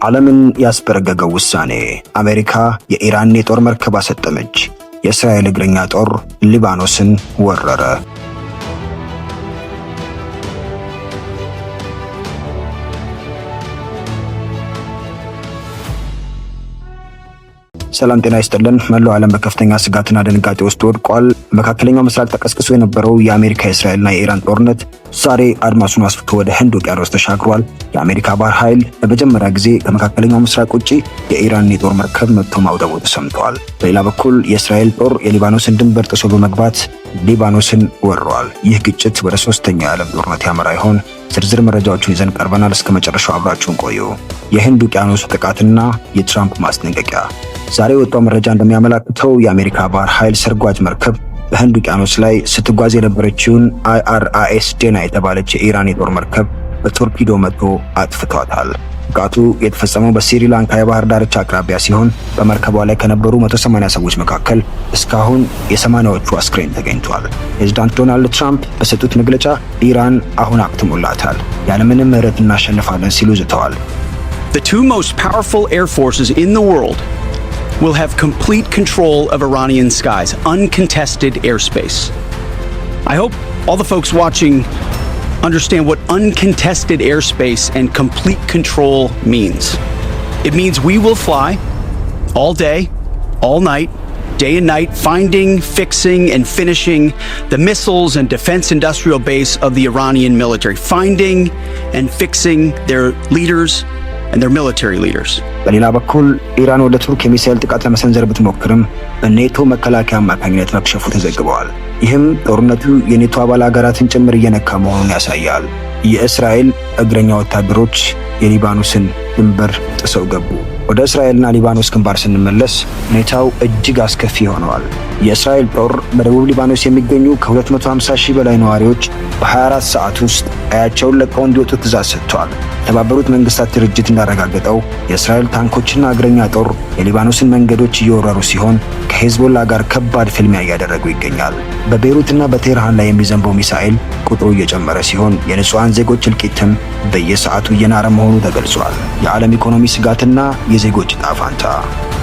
ዓለምን ያስበረገገው ውሳኔ። አሜሪካ የኢራን የጦር መርከብ አሰጠመች። የእስራኤል እግረኛ ጦር ሊባኖስን ወረረ። ሰላም ጤና ይስጥልን። መላው ዓለም በከፍተኛ ስጋትና ድንጋጤ ውስጥ ወድቋል። መካከለኛው ምስራቅ ተቀስቅሶ የነበረው የአሜሪካ፣ የእስራኤልና የኢራን ጦርነት ዛሬ አድማሱን አስፍቶ ወደ ህንድ ውቅያኖስ ተሻግሯል። የአሜሪካ ባህር ኃይል ለመጀመሪያ ጊዜ ከመካከለኛው ምስራቅ ውጪ የኢራን የጦር መርከብ መትቶ ማውደሙ ተሰምተዋል። በሌላ በኩል የእስራኤል ጦር የሊባኖስን ድንበር ጥሶ በመግባት ሊባኖስን ወረዋል። ይህ ግጭት ወደ ሶስተኛው የዓለም ጦርነት ያመራ ይሆን? ዝርዝር መረጃዎቹን ይዘን ቀርበናል። እስከ መጨረሻው አብራችሁን ቆዩ። የህንድ ውቅያኖሱ ጥቃትና የትራምፕ ማስጠንቀቂያ። ዛሬ የወጣው መረጃ እንደሚያመላክተው የአሜሪካ ባህር ኃይል ሰርጓጅ መርከብ በህንድ ውቅያኖስ ላይ ስትጓዝ የነበረችውን አይአርአይኤስ ዴና የተባለች የኢራን የጦር መርከብ በቶርፒዶ መትቶ አጥፍቷታል። ጥቃቱ የተፈጸመው በስሪላንካ የባህር ዳርቻ አቅራቢያ ሲሆን በመርከቧ ላይ ከነበሩ 180 ሰዎች መካከል እስካሁን የ80ዎቹ አስክሬን ተገኝቷል። ፕሬዚዳንት ዶናልድ ትራምፕ በሰጡት መግለጫ ኢራን አሁን አክትሞላታል፣ ያለምንም ምህረት እናሸንፋለን ሲሉ ዝተዋል። The two most powerful air forces in the world will have complete control of Iranian skies, uncontested airspace. I hope all the folks watching understand what uncontested airspace and complete control means. It means we will fly all day, all night, day and night, finding, fixing, and finishing the missiles and defense industrial base of the Iranian military, finding and fixing their leaders and their military leaders. በሌላ በኩል ኢራን ወደ ቱርክ የሚሳኤል ጥቃት ለመሰንዘር ብትሞክርም በኔቶ መከላከያ አማካኝነት መክሸፉ ተዘግበዋል። ይህም ጦርነቱ የኔቶ አባል ሀገራትን ጭምር እየነካ መሆኑን ያሳያል። የእስራኤል እግረኛ ወታደሮች የሊባኖስን ድንበር ጥሰው ገቡ። ወደ እስራኤልና ሊባኖስ ግንባር ስንመለስ ሁኔታው እጅግ አስከፊ ሆነዋል። የእስራኤል ጦር በደቡብ ሊባኖስ የሚገኙ ከ250 ሺህ በላይ ነዋሪዎች በ24 ሰዓት ውስጥ ቀያቸውን ለቀው እንዲወጡ ትዕዛዝ ሰጥቷል። የተባበሩት መንግስታት ድርጅት እንዳረጋገጠው የእስራኤል ታንኮችና እግረኛ ጦር የሊባኖስን መንገዶች እየወረሩ ሲሆን ከሄዝቦላ ጋር ከባድ ፍልሚያ እያደረጉ ይገኛል። በቤይሩትና በቴህራን ላይ የሚዘንበው ሚሳኤል ቁጥሩ እየጨመረ ሲሆን የንጹሐን ዜጎች እልቂትም በየሰዓቱ እየናረ መሆኑ ተገልጿል። የዓለም ኢኮኖሚ ስጋትና የዜጎች ዕጣ ፋንታ።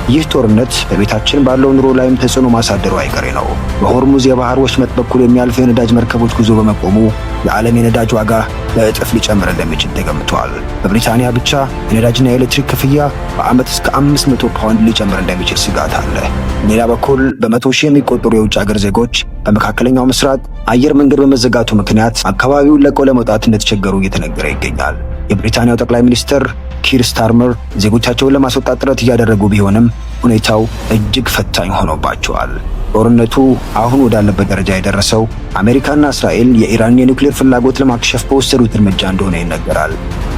ይህ ጦርነት በቤታችን ባለው ኑሮ ላይም ተጽዕኖ ማሳደሩ አይቀሬ ነው። በሆርሙዝ የባህር ወሽመጥ በኩል የሚያልፈው የነዳጅ መርከቦች ጉዞ በመቆሙ የዓለም የነዳጅ ዋጋ በእጥፍ ሊጨምር እንደሚችል ተገምቷል። በብሪታንያ ብቻ የነዳጅና የኤሌክትሪክ ክፍያ በዓመት እስከ 500 ፓውንድ ሊጨምር እንደሚችል ስጋት አለ። በሌላ በኩል በመቶ ሺህ የሚቆጠሩ የውጭ ሀገር ዜጎች በመካከለኛው ምስራቅ አየር መንገድ በመዘጋቱ ምክንያት አካባቢውን ለቀው ለመውጣት እንደተቸገሩ እየተነገረ ይገኛል። የብሪታንያው ጠቅላይ ሚኒስትር ኪር ስታርመር ዜጎቻቸውን ለማስወጣት ጥረት እያደረጉ ቢሆንም ሁኔታው እጅግ ፈታኝ ሆኖባቸዋል። ጦርነቱ አሁን ወዳለበት ደረጃ የደረሰው አሜሪካና እስራኤል የኢራንን የኒውክሌር ፍላጎት ለማክሸፍ በወሰዱት እርምጃ እንደሆነ ይነገራል።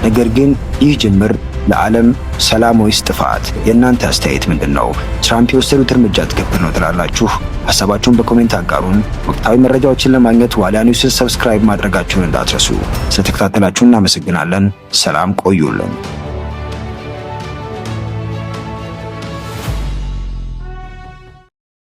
ነገር ግን ይህ ጅምር ለዓለም ሰላም ወይስ ጥፋት? የእናንተ አስተያየት ምንድን ነው? ትራምፕ የወሰዱት እርምጃ ትክክል ነው ትላላችሁ? ሀሳባችሁን በ comment አጋሩን። ወቅታዊ መረጃዎችን ለማግኘት ዋሊያ ኒውስን subscribe ማድረጋችሁን እንዳትረሱ። ስለተከታተላችሁ እናመሰግናለን። ሰላም ቆዩልን።